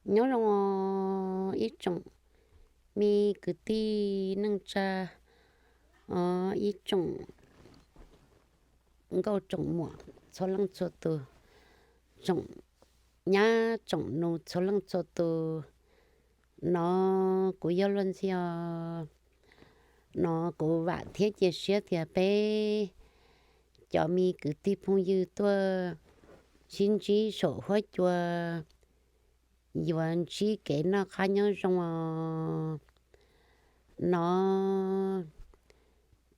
Nyob zoo ib tsoom me kwv tij neej tsa, ib tsoom nkauj tsoom muam txhua leej txhua tus, tsoom nyab tsoom nus txhua leej txhua tus. No kuv yog Luaj Ntxhi os. No kuv vam thiab cia siab tias peb cov me kwv tij phooj ywg tuaj sib ntsib saum huab cua yuav ntsib kev noj qab nyob zoo os. No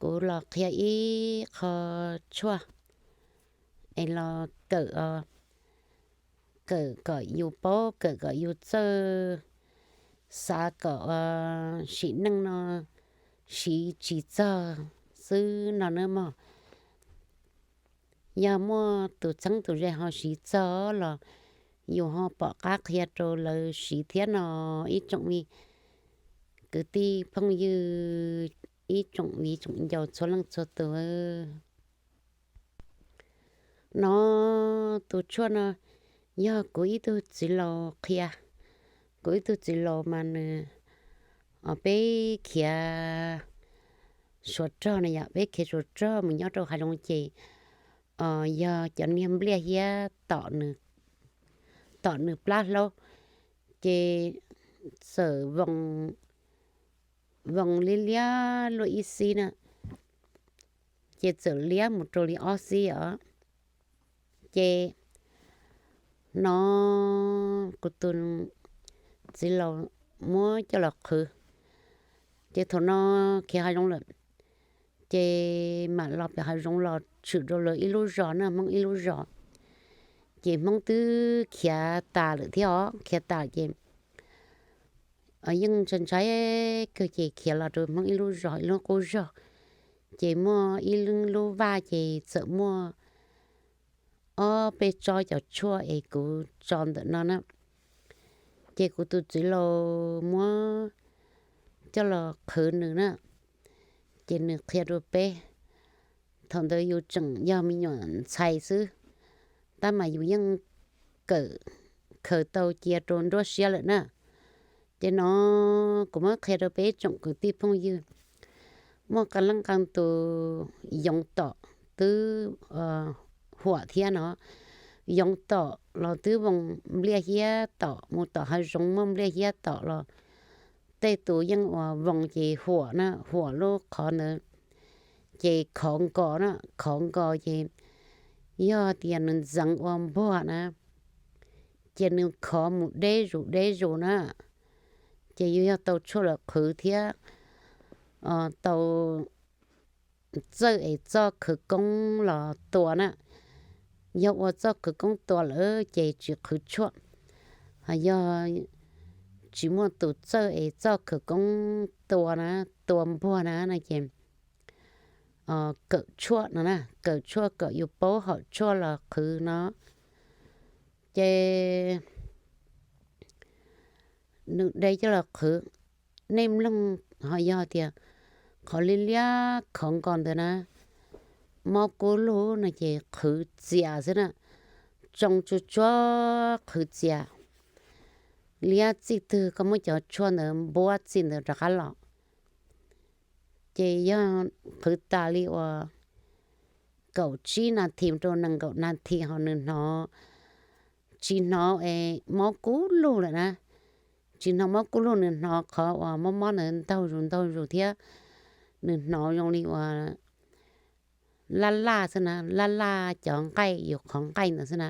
kuv los qhia ib qho tshuaj es los kawm, kawm kom yus paub, kawm kom yus txawj, xav kom sim neej no siv tsis txog xwb no na mog. Yog muaj tus txheeb tus ze ho siv txog los yus ho pom qab qhia rau lawv siv thiab no ib tsoom me kwv tij phooj ywg, ib tsoom viv tsoom ncaus txhua leej txhua tus. No tus tshuaj no yog kuv ib tug txiv laus qhia. Kuv ib tug txiv laus mas nws, peb khiav Suav rog na yom, peb khiav Suav rog mus nyob rau hav zoov ces yog cov niag npliaj hiab tom nws plab hlaub, ces txawm voos liab liab luaj ib xib na, ces txawm liab mus rau li ob xib os. Ces no kuv tus txiv laus muab coj los qhwv, ces thaum no khiav hav zoov lawm, ces mam los pem hav zoov los tshwm rau lawv ib lub zos na, Hmoob ib lub zos. Ces Hmoob twb khiav tas lawm thiab os, khiav tas ces yeej ntshai ntshai kawg ces khiav los rau Hmoob ib lub zos, ib lub qub zos. Ces muaj ib lub vaj ces txawm muaj ob peb tsob cov tshuaj es kuv tso ntawm no na. Ces kuv tus txiv laus muab coj los qhwv nws na, ces nws qhia rau peb. Thaum ntawd yus tseem yog me nyuam ntxhais xwb, tab mas yus yeej kawm khaws tau cia rau nruab siab lawm na. Ces no kuv muab qhia rau peb tsoom kwv tij phooj ywg, muaj qee leej qee tus yoov tom twb huam thiab no. Yoov tom los twb voos npliaj hiab tom, mus tom hav zoov muaj npliaj hiab tom los tej tus yeej ua voos ces huam na, huam lub qhov ntawd ces khov nkos na, khov nkos ces yog tias nws ntxeev ua npuag na, ces nws khov mus deb zus deb zus na, ces yus yog tau tshuaj los qhwv thiab tau txawj es txoj khawv koob los tua na. Yog ua txoj khawv koob tua lawm ces tsis qhwv tshuaj. Ho yog tsis muaj tus txawj es txoj khawv koob tua na, tua npuag na no ces kawm tshuaj no na, kawm tshuaj kom yus paub hom tshuaj los qhwv no. Ces nws de coj los qhwv, nej mloog ho yog tias qhov liab liab khov nkos ntawd na, mob kub lug no ces qhwv txias xwb na, tsoo tsuag tsuag qhwv txias. Liab txij twg koj muab cov tshuaj ntawd npuab txij ntawd rov qab los. Ces yog qhwv tas li uas kaum tsib nas this rau nees nkaum nas this ho nws hnov, tsis hnov es mob kub lug lawm na, tsis hnov mob kub lug, nws hnov qhov uas mob mob ntawd ntaug zus ntaug zus thiab nws hnov zoo li uas laj laj xwb na, laj laj cov nqaij yus qhov nqaij ntawd xwb na.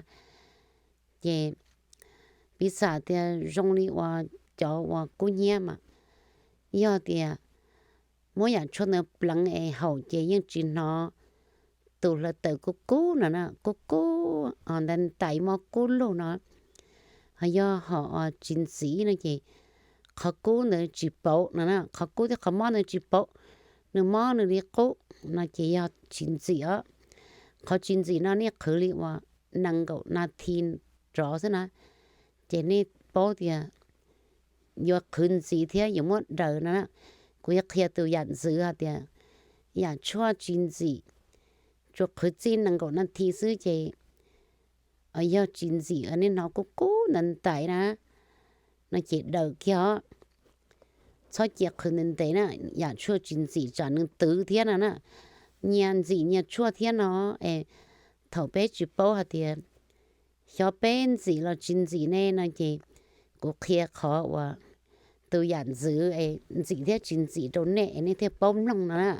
Ces piv xam tias zoo li uas cov uas kub hnyiab mas yog tias muab yam tshuaj ntawd pleev es haum ces yeej tsis hnov tus hlawv taws kub kub no na, kub kub ntais ntais mob kub lug no. Ho yog hom tsis ntxim no ces qhov kub ntawd tsis pauv no na, qhov kub thiab qhov mob ntawd tsis pauv, nws mob nws li qub no ces yog tsis ntxim os. Qhov tsis ntxim no nej qhwv li uas nees nkaum nas this rov xwb na, ces nej paub tias yuav qhwv ntxiv thiab yuav muab daws no na. Kuv yuav qhia tus yam ntxwv hais tias yam tshuaj tsis ntxim, tsuas qhwv txij nees nkaum nas this xwb ces yog tsis ntxim, nej hnov kub kub ntais ntais na, no ces daws kiag os. Txhob cia qhwv ntev ntev na, yam tshuaj tsis ntxim tsam nws twv thiab no na. Nyias ntxim nyias tshuaj thiab no es thaum peb tsis paub hais tias xyov peb ntxim los tsis ntxim ne no ces kuv qhia qhov uas tus yam ntxwv es ntxim thiab tsis ntxim rau nej es nej thiaj paub mloog no na.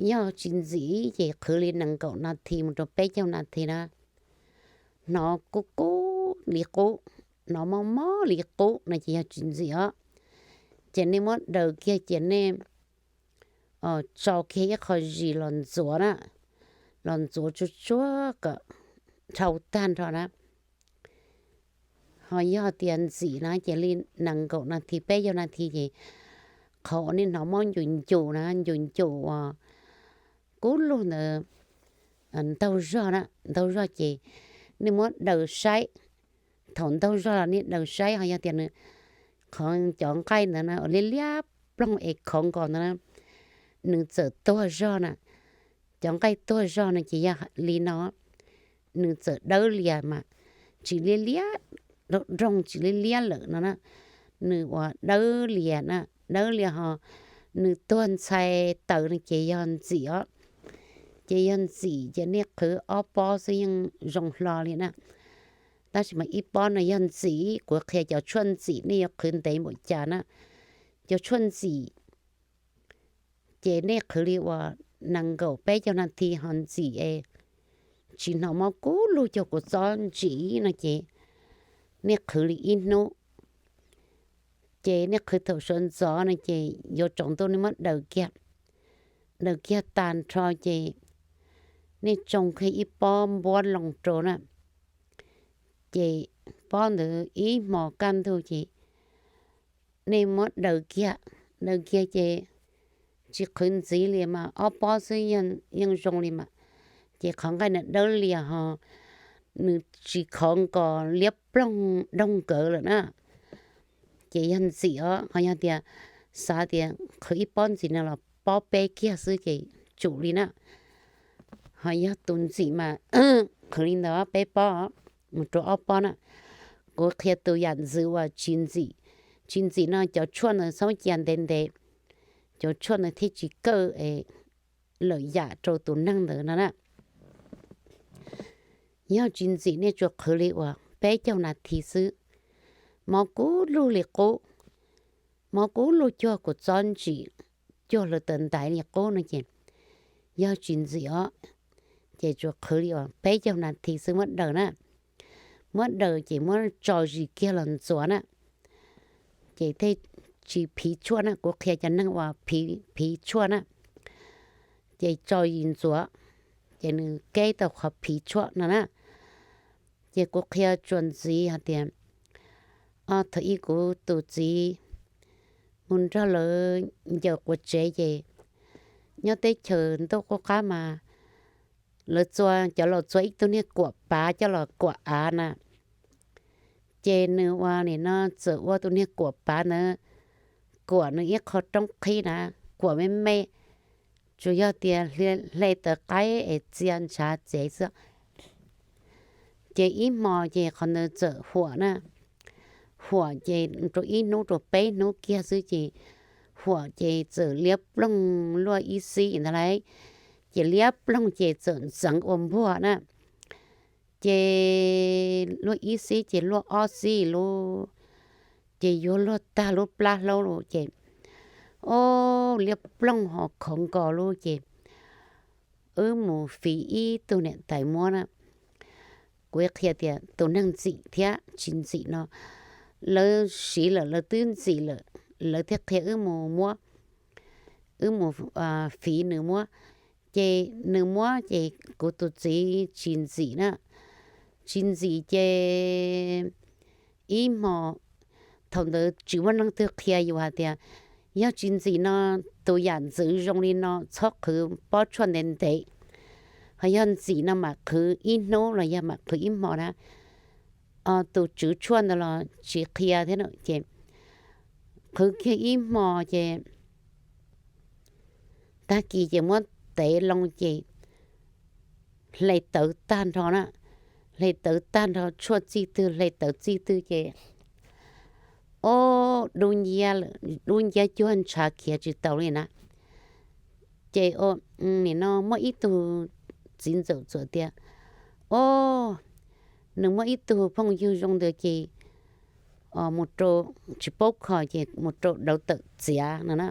Yog tsis ntxim ces qhwv li nees nkaum nas this mus rau peb caug nas this na, hnov kub kub li qub, hnov mob mob li qub no ces yog tsis ntxim os. Ces nej muab daws kiag ces nej tso kiag ib qho zis los ntxuav na, los ntxuav tsuag tsuag kom dhau tag nrho na. Ho yog tias ntxim na ces li nees nkaum nas this peb caug nas this ces qhov uas nej hnov mob ncus ncus na, ncus ncus uas kub lug ntawd ntaug zog na, ntaug zog ces nej muab daws saib. Thaum ntaug zog los nej daws saib, ho yog tias nws, qhov cov nqaij ntawd na uas liab liab ploog es khov nkaus ntawd na, nws txawm tuag zog na, cov nqaij tuag zog no ces yog li no, nws txawm dawb lias mas tsis liab liab, roog tsis liab liab lawm no na, nws uas dawb lias na, dawb lias ho nws tuag ntxhais taws no ces yog ntxim os. Ces yog ntxim ces nej qhwv ob pob xwb yeej zoo hlo li na. Tab sis mas ib pob no yog ntxim, kuv qhia cov tshuaj ntxim nej yuav qhwv ntev npaum cas na. Cov tshuaj ntxim ces nej qhwv li uas nees nkaum peb caug nas this ho ntxim es tsis hnov mob kub lug cuag kuv txob ntsim no ces nej qhwv li ib hnub. Ces nej qhwv thaum sawv ntxov no ces yuav tsaus ntuj nej muab daws kiag, daws kiag tag nrho ces nej tsoo kiag ib pob npuab loo rau na. Ces pob ntawd ib hmos kaj ntug ces nej muab daws kiag, daws kiag ces tsis qhwv ntxiv li mas ob pob xwb yeej zoo li mas. Ces qhov nqaij nws dawb lias ho nws tsis khov nkaus liab ploog doog nkawd lawm na. Ces yog ntxim os, ho yog tias xav tias qhwv ib pob ntxim no los pob peb kiag xwb ces tsum li na. Ho yog tus ntxim mas qhwv li ntawd peb pob mus rau ob pob na. Kuv qhia tus yam ntxwv uas tsis ntxim, tsis ntxim no cov tshuaj ntawd txhob cia ntev ntev, cov tshuaj ntawd thiaj tsis kawj lawm yam rau tus neeg ntawd no na. Yog tsis ntxim nej tsuas qhwv li uas peb caug nas this xwb, mob kub lug li qub, mob kub lug cuag kuv txob ntsim, cuag lawv taws ntaiv li qub no ces yog tsis ntxim os. Ces tsuas qhwv li uas peb caug nas this xwb muab daws na. Muab daws ces muab tso zis kiag los ntxuav na. Ces thiaj tsis phiv tshuaj na, kuv qhia cov neeg uas phiv tshuaj na. Ces tso zis ntxuav, ces nws keb tau qhov phiv tshuaj no na. Ces kuv qhia tsuas ntxiv hais tias, o, thaum ub kuv tus txiv mus nrog lawv ncaws quav tsev ces nyob teb chaws ntuj qub qab mas lawv txua, cov laus txua ib tug niag kuam pav coj los kuam av na. Ces nws ua nim no txawm ua tus niag kuam pav ntawd kuam nws ib qho roob qhib na, kuam me me, tsuas yog tias hle tawv qaib es txia ntshav txev xwb. Ces ib hmo ces qhov ntawd txawm huam na, huam ces rau ib hnub rau peb hnub kiag xwb ces huam ces txawm liab ploog luaj ib xib ntag lauj. Ces liab ploog ces txawm ntxeev ua npuag na. Ces luaj ib xib ces luaj ob xib lub, ces yuav luag tag lub plab hlaub lawm ces, o, liab ploog ho khov nkaus lawm ces wb mus fiv ib tug niam tais muab na. Kuv qhia tias tus neeg ntxim thiab tsis ntxim no lawv siv lawm, lawv twb ntxim lawm, lawv thiaj qhia wb mus muab, wb mus fiv nws muab. Ces nws muab ces kuv tus txiv tsis ntxim na, tsis ntxim ces ib hmos, thaum ntawd tsis muaj leej twg qhia yus hais tias yog tsis ntxim no tus yam ntxwv zoo li no txhob qhwv pob tshuaj ntev ntev, ho yog ntxim no mam qhwv ib hnub los yog mam qhwv ib hmo na. Tus tswv tshuaj ntawd los tsis qhia thiab na, ces qhwv kiag ib hmo ces tag kis ces muab tev loo ces hle tawv tag nrho na, hle tawv tag nrho tshuaj txij twg hle tawv txij twg ces ob dub nciab, dub nciab cuag ntshav khiav tsis taus li na. Ces nim no muaj ib tug txiv ntxawm txawm tias, o, nws muaj ib tug phooj ywg zoo ntawd ces mus rau, tsis paub kho ces mus rau daus tawm txiav no na.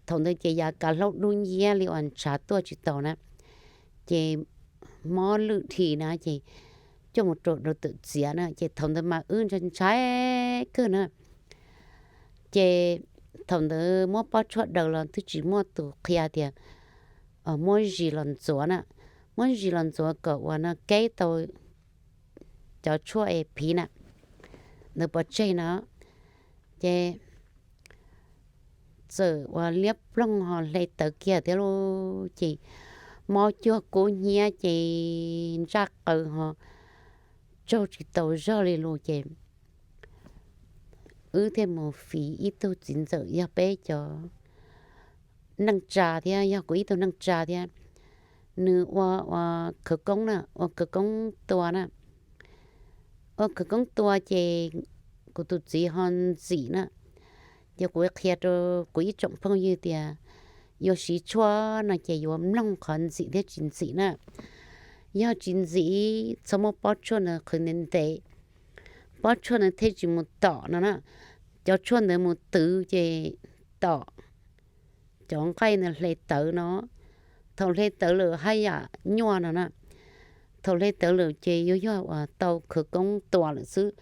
Thaum ntawd ces yav kav hlaub dub nciab li uas ntshav tuaj tsis taus na, ces mob lwj dhi na ces coj mus rau daus tawm txiav na. Ces thaum ntawd mas wb ntshai ntshai kawg na. Ces thaum ntawd muab pob tshuaj daws los twb tsis muaj tus qhia tias muab zis los ntxuav na, muab zis los ntxuav kom uas no keb tau cov tshuaj es phiv na, ntawd pov tseg no. Ces txawm uas liab ploog ho hle tawv kiag thiab lauj, ces mob cuag kub hnyiab ces ntsaj qaws ho tsaug tsis tau zog li lus ces wb thiaj mus fiv ib tug txiv ntxawm yog peb cov neej tsa thiab yog kuv ib tug neej tsa thiab. Nws ua, ua khawv koob na, ua khawv koob tua na. Ua khawv koob tua ces kuv tus txiv ho ntxim na. Ces kuv qhia rau kuv ib tsoom phooj ywg tias yuav siv tshuaj no ces yuav mloog qhov ntxim thiab tsis ntxim na. Yog tsis ntxim txhob muab pob tshuaj ntawd qhwv ntev ntev, pob tshuaj ntawd thiaj tsis mus tom no na. Cov tshuaj ntawd mus twv ces tom cov nqaij ntawd hle tawv no. Thaum hle tawv lawm haj yam nyuaj no na. Thaum hle tawv lawm ces yuav yog uas tau khawv koob tua lawm xwb,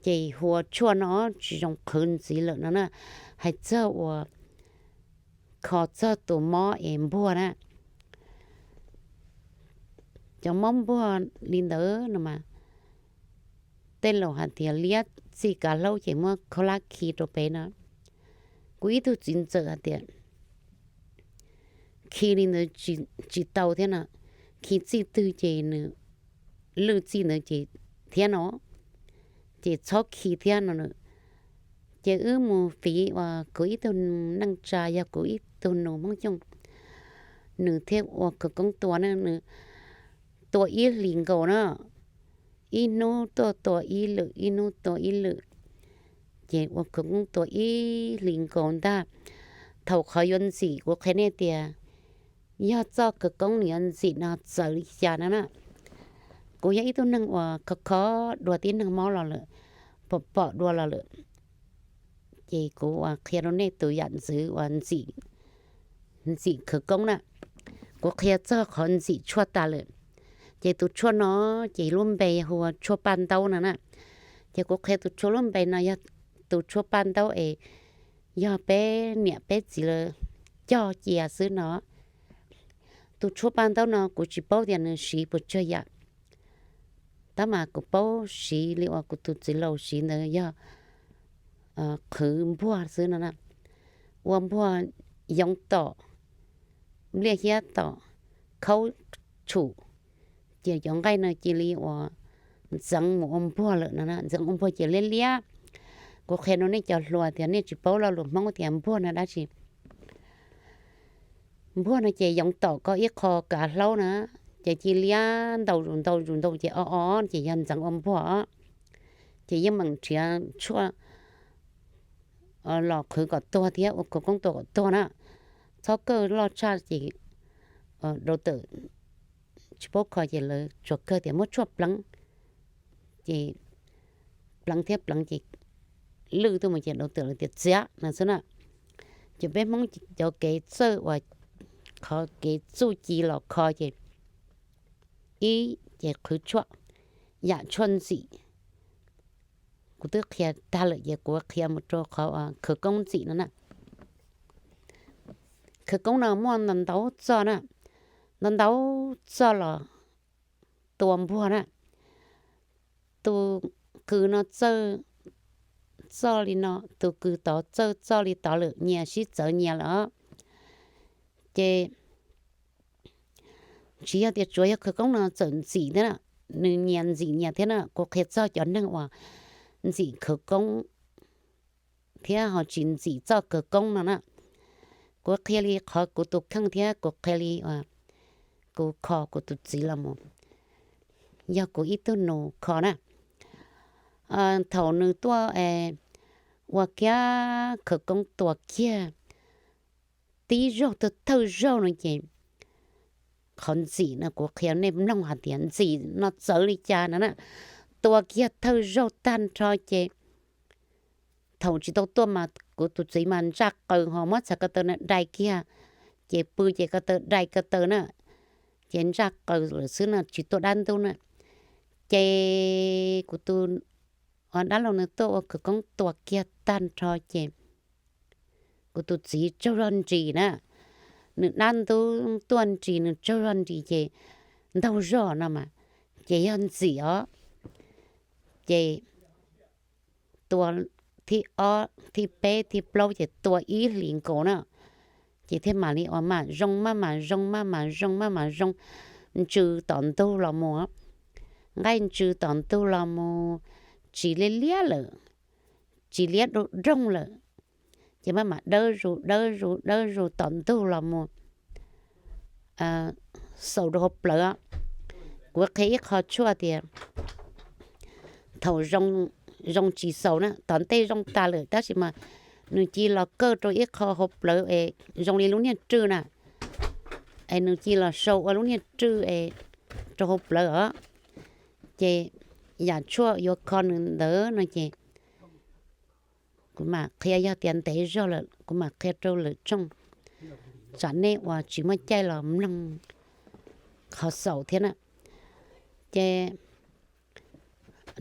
ces hu ua tshuaj no tsis zoo qhwv ntxiv lawm no na. Hais txog uas kho txog tus mob es npuag na, cov mob npuag li ntawd no mas tej laus hais tias liab txij kav hlaub ces muab khaub hlab khi rau pem no. Kuv ib tug txiv ntxawm hais tias khi li ntawd tsis tau thiab no, khi txij twg ces nws lwj txij ntawd ces thiab no, ces txhob khi thiab no. Ces wb mus fiv uas kuv ib tug neej tsa yog kuv ib tug nus Hmoob Xyooj, nws thiaj ua khawv koob tua na, nws tua ib hlis nkaus na, ib hnub tuaj tua ib lwm, ib hnub tua ib lwm, ces ua khawv koob tua ib hlis nkaus ntag. Thaum qhov yuav ntxim kuv qhia nej tias yog txoj khawv koob nws yuav ntxim no txawv li cas no na. Kuv yog ib tug neeg uas kho kho dua tib neeg mob los lawm, pom pom dua los lawm, ces kuv uas qhia rau nej tus yam ntxwv uas ntxim khawv koob na. Kuv qhia txog qhov ntxim tshuaj tas lawm, ces tus tshuaj no ces lub npe hu ua tshuaj paj ntaub no na. Ces kuv qhia tus tshuaj lub npe no yog tus tshuaj paj ntaub es yog peb niam peb txiv lawv cog cia xwb no. Tus tshuaj paj ntaub no kuv tsis paub tias nws siv puas tsawg yam, tab mas kuv paub siv li uas kuv tus txiv laus siv ntawd yog qhwv npuag xwb no na. Ua npuag yoov tom, npliaj hiab tom, khaub tshum, ces cov nqaij no cia li uas ntxeev mus ua npuag lawm no, ntxeev ua npuag ces liab liab. Kuv qhia rau nej cov hluas tias nej tsis paub lo lus Hmoob tias npuag no dab tsi. Npuag no ces yoov tom koj ib qho kav hlaub na, ces cia li liab ntau zus ntau zus ntau ces o o ces yog ntxeev ua npuag os. Ces yeej meem nrhiav tshuaj los qhwv kom tuag thiab ua khawv koob tua kom tuag na. Txhob kawg loj tshaj ces dau tawm tsis paub kho ces lawv tsuas kawg tias muab tshuaj pleev, ces pleev thiab pleev ces lwj tuaj mus ces dau tawm lawv tias txiav no xwb na. Ces peb Hmoob cov kev txawj uas qhov kev txuj ci los kho ces ib ces qhwv tshuaj, yam tshuaj ntxim kuv twb qhia tag lawm ces kuv qhia mus rau qhov khawv koob ntxim no na. Khawv koob no muaj ntau ntau txoj na, ntau ntau txoj los tua npuag na. Tus kws no txawj txoj li no, tus kws tod txawj txoj li tod lawm, nyias sib txawv nyias lawm os. Ces tsis yog tias tsuav yog khawv koob no txawm ntxim thiab na, nws nyias ntxim nyias thiab na. Kuv qhia txog cov neeg uas ntxim khawv koob thiab ho tsis ntxim txoj khawv koob no na. Kuv qhia li qhov kuv tus kheej thiab kuv qhia li kuv kho kuv tus txiv los mus, yog kuv ib tug nus kho na. Thaum nws tuaj es ua kiag khawv koob tua kiag tib zaug thawj zaug no ces qhov ntxim no kuv qhia nej mloog hais tias ntxim no txawv li cas no na. Tua kiag thawj zaug tag nrho ces thaum tsis tau tuaj mas kuv tus txiv mas ntsaj qaws ho muab txhais ko taw na dai kiag, ces pw ces ko taw dai ko taw na, ces ntsaj qaws lawm xwb no tsis tuaj dab ntub na. Ces kuv tus dab laug nws tuaj ua khawv koob tua kiag tag nrho ces kuv tus txiv tsaug zog nris na, nws dab ntub tuaj nris nws tsaug zog nris ces ntaug zog no mas ces yog ntxim os. Ces tua thib ob thib peb thib plaub ces tua ib hlis nkaus na, ces thiaj mam li ua mam zoo maj mam zoo maj mam zoo maj mam zoo, ntsws tom ntug los mus, nqaij ntsws tom ntug los mus, tsis liab liab lawm, tsis liab du doog lawm, ces maj mam dawb zus dawb zus dawb zus tom ntug los mus xaus rau hauv plawv. Kuv qhia ib qho tshuaj tias thaum zoo tsis xaus na, tom ntej zoo tas lawm tab sis mas nws cia los kawj rau ib qho hauv plawv es zoo li lub niag rwj na, es nws cia los sau ua lub niag rwj es rau hauv plawv os. Ces yam tshuaj yuav kho nws ntawd no ces kuv mam qhia, yog tias ntev zog lawm kuv mam qhia rau lwm tshooj, tsam nej uas tsis muaj caij los mloog qhov xaus thiab na. Ces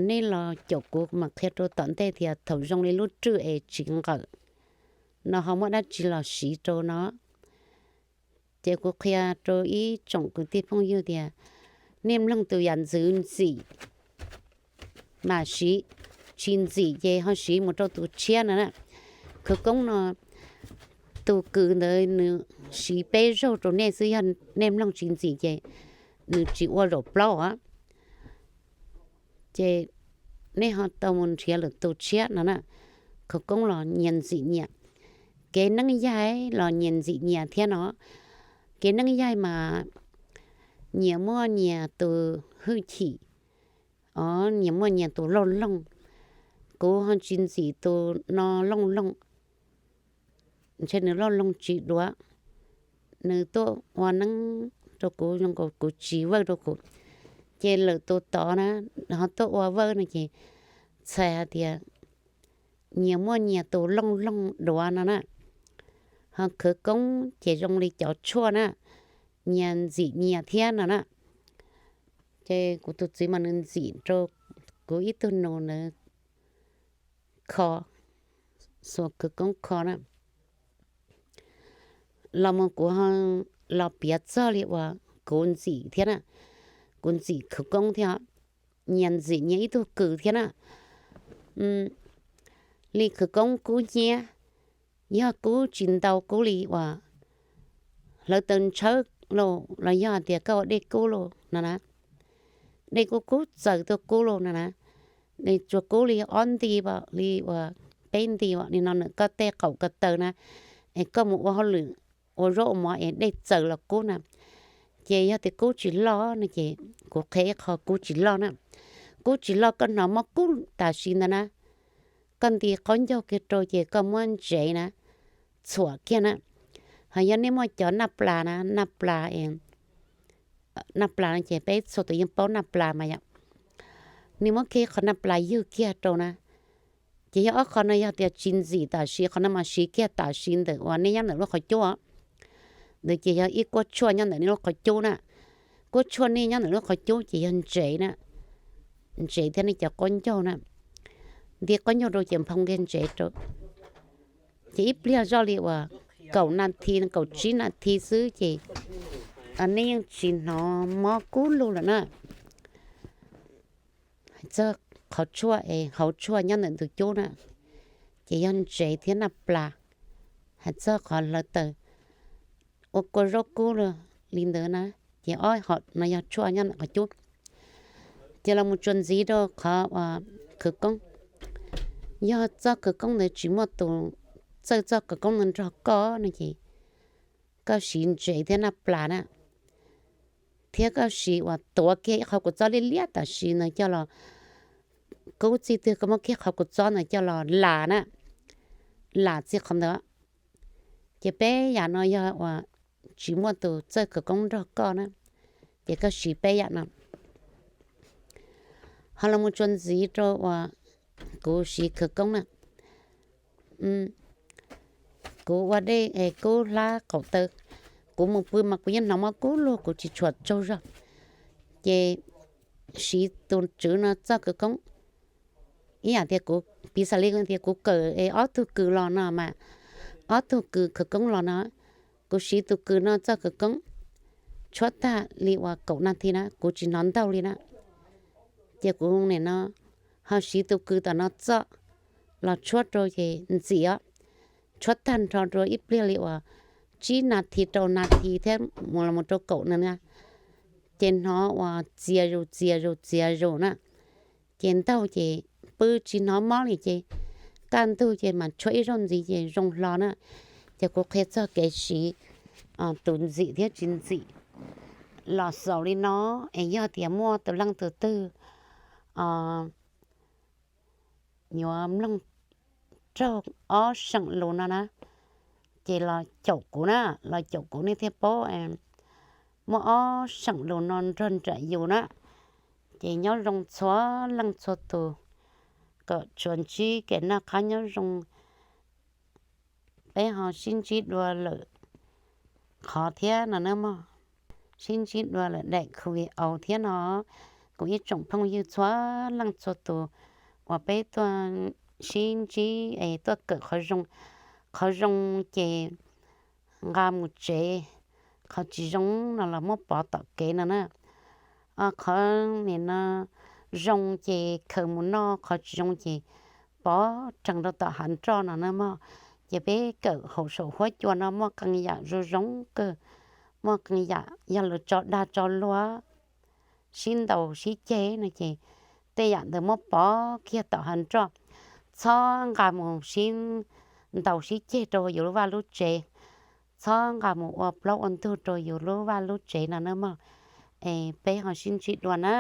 nej los caum kuv mam qhia rau tom ntej tias thaum zoo li lub rwj es tsis nqawm no ho muab dab tsi los siv rau no. Ces kuv qhia rau ib tsoom kwv tij phooj ywg tias nej mloog tus yam ntxwv ntxim mas siv, tsis ntxim ces ho siv mus rau tus tshiab no na. Khawv koob no tus kws ntawd nws siv peb zaug rau nej xwb, yog nej mloog tsis ntxim ces nws tsis ua zaum plaub os. Ces nej ho tau mus nrhiav lwm tus tshiab no na. Khawv koob los nyias ntxim nyias, kev neeb yaig los nyias ntxim nyias thiab no. Kev neeb yaig mas nyias muaj nyias tus hwj chim, o, nyias muaj nyias tus looj loog. Kuv ho tsis ntxim tus no looj loog, ntshe nws looj loog tsis duav, nws tuaj ua neeb rau kuv zoo nkaus kuv tsis vawj rau kuv. Ces lwm tus tod na ho tuaj ua vawj no ces txhais hais tias nyias muaj nyias tus looj loog duav no na. Ho khawv koob ces zoo li cov tshuaj na, nyias ntxim nyias thiab no na. Ces kuv tus txiv mas nws ntxim rau kuv ib tug nus ntawd kho, xuas khawv koob kho na. Los mus kuv ho los piav txog li uas kuv ntxim thiab na, kuv ntxim khawv koob thiab, nyias ntxim nyias ib tug kws thiab na. Li khawv koob kub hnyiab, yog kub tsis ntau kub li uas hlawv taws ntshawb lauj los yog tias koj ua dej kub lauj no na, dej kub kub txaws tuaj kub lauj no na, tsuas kub li ob nti, li uas peb nti li no na, koj tej qaum ko taw na, es koj mus ua hauj lwm ua zaub ua mov es dej txaws los kub na. Ces yog tias kub tsis loj no ces kuv qhia ib qho kub tsis loj na. Kub tsis loj koj hnov mob kub tam sim ntawd na, koj nti qaub ncaug kiag rau ces koj muab ntsev na, txhuam kiag na. Ho yog nej muaj cov naj plas na, naj plas, naj plas no ces peb txhua tus yeej paub naj plas mas yom. Nej muab kiag qhov naj plas ywg kiag rau na. Ces yog ob qho no yog tias tsis ntxim tam sim, qhov no mas siv kiag tam sim ntawm uas nej nyob ntawm lub qhov cub os. Ntawd ces yog ib kuab tshuaj nyob ntawm nej lub qhov cub na. Kuab tshuaj nej nyob ntawm lub qhov cub ces yog ntsev na, ntsev thiab nej cov qaub ncaug na. Nti qaub ncaug rau ces nphoo kiag ntsev rau. Ces ib pliag zoj li uas kaum nas this kaum tsib nas this xwb ces nej yeej tsis hnov mob kub lug lawm na. Hais txog qhov tshuaj es hauv tshuaj nyob ntawm ntug cub na, ces yog ntsev thiab naj plas. Hais txog qhov hlawv taws ua kua zaub kub li ntawd na, ces ob hom no yog tshuaj nyob ntawm qhov cub. Ces los mus tsuas ntxiv rau qhov uas khawv koob. Yog txoj khawv koob ntawd tsis muaj tus txawj txoj khawv koob ntawd nrog koj no ces koj siv ntsev thiab naj plas na, thiab koj siv uas tuav kiag ib qho kua txob liab liab tam sim ntawd coj los kub, txij twg koj muab kiag qho kua txob ntawd coj los las na, lam txij qhov ntawd. Ces peb yam no yog uas tsis muaj tus txawj khawv koob nrog koj na, ces koj siv peb yam no. Ho los mus tsuas ntxiv rau uas kuv siv khawv koob na. Kuv ua dej es kub hlab qaum taw, kuv mus pw mas kuv yeej hnov mob kub lug, kuv tsis tshua tsaug zog. Ces siv tus tswv no txoj khawv koob, ib yam tias kuv piv xam li tias kuv kawm es ob tug kws los no mas, ob tug kws khawv koob los no, kuv siv tus kws no txoj khawv koob tshuab tag li uas kaum nas this na kuv tsis hnov ntaug li na. Ces kuv nim no ho siv tus kws tom no txoj los tshuab rau ces ntxim os, tshuab tag nrho rau ib pliag li uas tsib nas this rau nas this thiab mus los mus rau kaum na, ces hnov uas txias zus txias zus txias zus na. Ces ntaug ces pw tsis hnov mob li ces kaj ntug ces mas tshuab ib zaug ntxiv ces zoo hlo na. Ces kuv qhia txog kev siv tus ntxim thiab tsis ntxim los xaus li no, es yog tias muaj tus leej tus twg yuav mloog raug ob seem lus no na, ces los caum kuv na, los caum kuv nej thiaj paub. Muaj ob seem lus no nrog nraim yus na, ces nyob zoo txhua leej txhua tus, kom tsuas ntsib kev noj qab nyob zoo. Peb ho sib ntsib dua lwm qhov thiab no na mog, sib ntsib dua lwm daim khuv vi aus thiab no. Kuv ib tsoom phooj ywg txhua leej txhua tus uas peb tuaj sib ntsib es tuaj kawm qhov zoo, qhov zoo ces nqa mus tsev, qhov tsis zoo no los muab pov tom kev no na. Qhov nim no zoo ces khaws mus noj, qhov tsis zoo ces pov rhees rau tom hav nroj no na mog. Ces peb kawm hauv saum huab cua no muaj qee yam zoo zoo kawg, muaj qee yam yog lawv tso dag tso luag, sib ntaus sib ceg no ces tej yam ntawd muab pov kiag tom hav nroj, txhob nqa mus sib ntaus sib ceg rau yus lub vaj lub tsev, txhob nqa mus ua plaub ua ntug rau yus lub vaj lub tsev no na mog. Es peb ho sib ntsib dua na.